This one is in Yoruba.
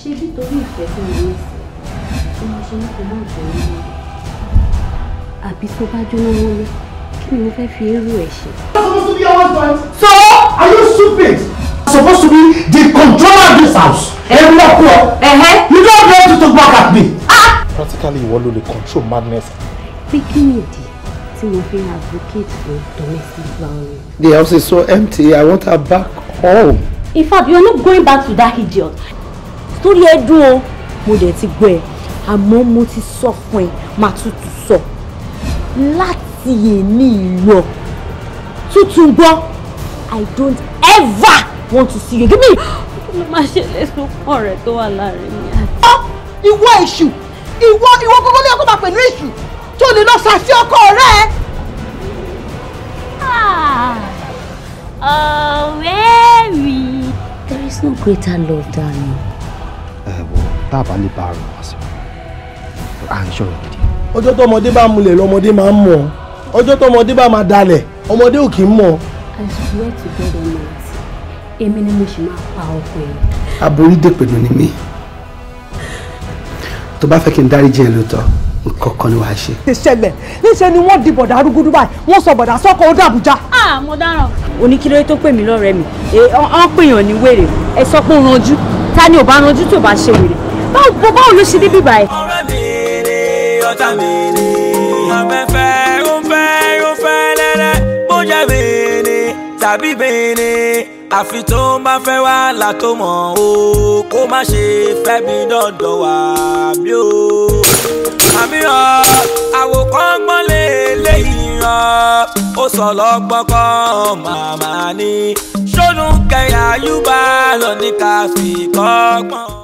Ṣé nítorí ìfẹ́ tí mo ní sí tí mo ṣe ní kó má jọ ní mi? Àbí tó bá jóná wọlé, kí ni mo fẹ́ fi irú ẹ̀ ṣe? Supposed to be your husband. So, are you stupid? Supposed to be the controller of this house. You don't want to talk back at me. Ah! Practically, ìwọ ló lè control madness. Pé kí ni ìdí tí mo fi advocate for domestic violence? The house is so empty. I want her back home. In fact, you are not going back to that idiot. Torí ẹ dùn o, mo dẹ̀ ti gbọ́ ẹ, àmọ́ mo ti sọ fún ẹ, màá tútù sọ. Láti èní lọ, tuntun gbọ́, I don't ever want to see you. Give me. Kí ló máa ṣẹlẹ̀ sókàn rẹ̀ tó wà láàrin mi àti. Ìwọ èṣù, ìwọ ìwọ gbogbo lè kó máa pẹ̀lú èṣù tó lè lọ ṣàṣì ọkọ rẹ. Ọ̀rẹ́ mi. There is no greater love than me. Ẹ wo tá a bá lè bá àrùn wá sí à ń ṣọ̀rọ̀ gidi. Ọjọ́ tọmọdé bá múlẹ̀ lọmọdé máa ń mọ̀, ọjọ́ tọmọdé bá máa dalẹ̀ ọmọdé ò kì í mọ̀. I swear to God Almighty, èmi ni mo ṣì máa pa ọkọ ẹ̀. Aborí dèpẹ̀lú ni mí. Tó bá fẹ́ kí n dáríjì ẹ lóòótọ́, nǹkan kan ni wàá ṣe. Ìṣẹ̀lẹ̀ níṣẹ́ ni wọ́n di bọ̀dà arúgúdú báyìí, wọ́n sọ bọ̀dà sọ́kọ̀ ó dàbújá. Ah, mo dáràn. Oníkílóyè tó pè mí lọ́rẹ̀ẹ́ mi, ọ̀n pèèyàn ní wèrè, ẹ sọ pé ó ranjú, ta ni ò bá ranjú tó bá ṣe wèrè? Báwo ló ṣe débi báyìí? Ọ̀rẹ́ mi ni ọ̀tá mi ni afẹ́fẹ́ ó fẹ́ ó fẹ́ lẹ́lẹ́, bó jẹ́ mi ni tàbí mi ni, àfi tó ń bá fẹ́ wá là tó mọ̀ o, kó má ṣe fẹ́ mi dọ̀dọ̀ wá mi o. Àmì ọ̀ àwòkọ́ gbọ́n lé léyìn ọ̀, ó sọ lọ́gbọ́n kan màmá ni, ṣónú kẹyà yúbà lọ ní ká fi kọ́gbọ́n.